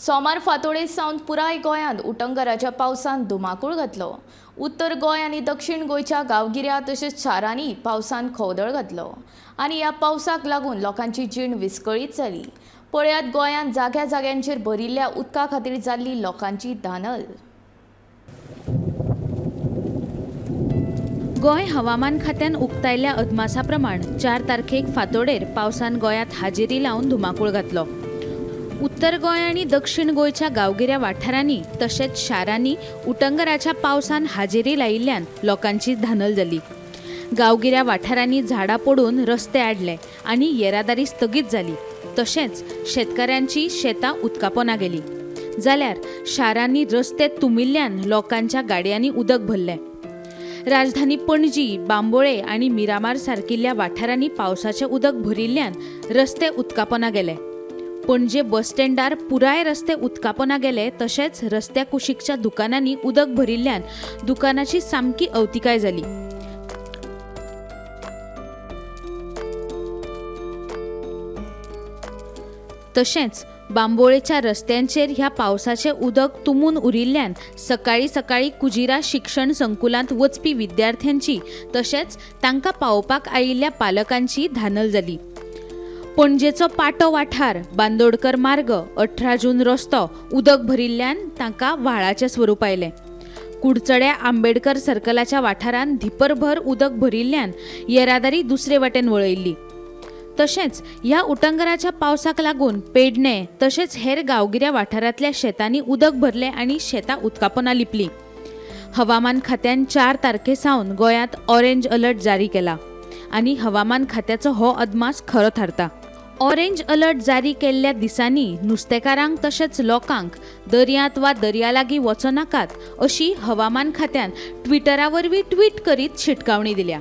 सोमार फांतोडेर सावन पुराय गोंयांत उटंगराच्या पावसान धुमाकूळ घातलो. उत्तर गोंय आनी दक्षिण गोंयच्या गांवगिऱ्या तशेंच शारांनी पावसान खवदळ घातलो आनी ह्या पावसाक लागून लोकांची जीण विस्कळीत जाली. पळयात गोंयांत जाग्या जाग्यांचेर भरिल्ल्या उदका खातीर जाल्ली लोकांची दानल. गोंय हवामान खात्यान उक्तायल्ल्या अदमासा प्रमाण 4 तारखेक फांतोडेर पावसान गोंयांत हाजेरी लावन धुमाकूळ घातलो. उत्तर गोंय आनी दक्षिण गोंयच्या गांवगिऱ्या वाठारांनी तशेंच शारांनी उटंगराच्या पावसान हाजेरी लायिल्ल्यान लोकांची धानल जाली. गांवगिऱ्या वाठारांनी झाडां पडून रस्ते आडले आनी येरादारी स्थगीत जाली. तशेंच शेतकारांची शेतां उदकापोना गेली, जाल्यार शारांनी रस्ते तुंबिल्ल्यान लोकांच्या गाडयांनी उदक भरलें. राजधानी पणजी, बांबोळे आनी मिरामार सारकिल्ल्या वाठारांनी पावसाचें उदक भरिल्ल्यान रस्ते उदकापोना गेले. पणजे बस स्टँडार पुराय रस्ते उदकापोना गेले. तशेंच रस्त्या कुशीकच्या दुकानांनी उदक भरिल्ल्यान दुकानाची सामकी अवतिकाय जाली. तशेंच बांबोळेच्या रस्त्यांचेर ह्या पावसाचें उदक तुंबून उरिल्ल्यान सकाळीं सकाळीं कुजिरा शिक्षण संकुलांत वचपी विद्यार्थ्यांची तशेंच तांकां पावोवपाक आयिल्ल्या पालकांची धानल जाली. पणजेचो पाटो वाठार, बांदोडकर मार्ग, 18 जून रस्तो उदक भरिल्ल्यान तांकां व्हाळाचें स्वरूप आयलें. कुडचड्या आंबेडकर सर्कलाच्या वाठारांत धिपरभर उदक भरिल्ल्यान येरादारी दुसरे वाटेन वळयल्ली. तशेंच ह्या उटंगराच्या पावसाक लागून पेडणे तशेंच हेर गांवगिऱ्या वाठारांतल्या शेतांनी उदक भरलें आनी शेतां उदकापोना लिपलीं. हवामान खात्यान 4 तारखे सावन गोंयांत ऑरेंज अलर्ट जारी केला आनी हवामान खात्याचो हो अदमास खरो थारता. ऑरेंज अलर्ट जारी केल्ल्या दिसांनी नुस्तेकारांक तशेंच लोकांक दर्यांत वा दर्या लागीं वचों नाकात अशी हवामान खात्यान ट्विटरा वरवीं ट्वीट करीत शिटकावणी दिल्या.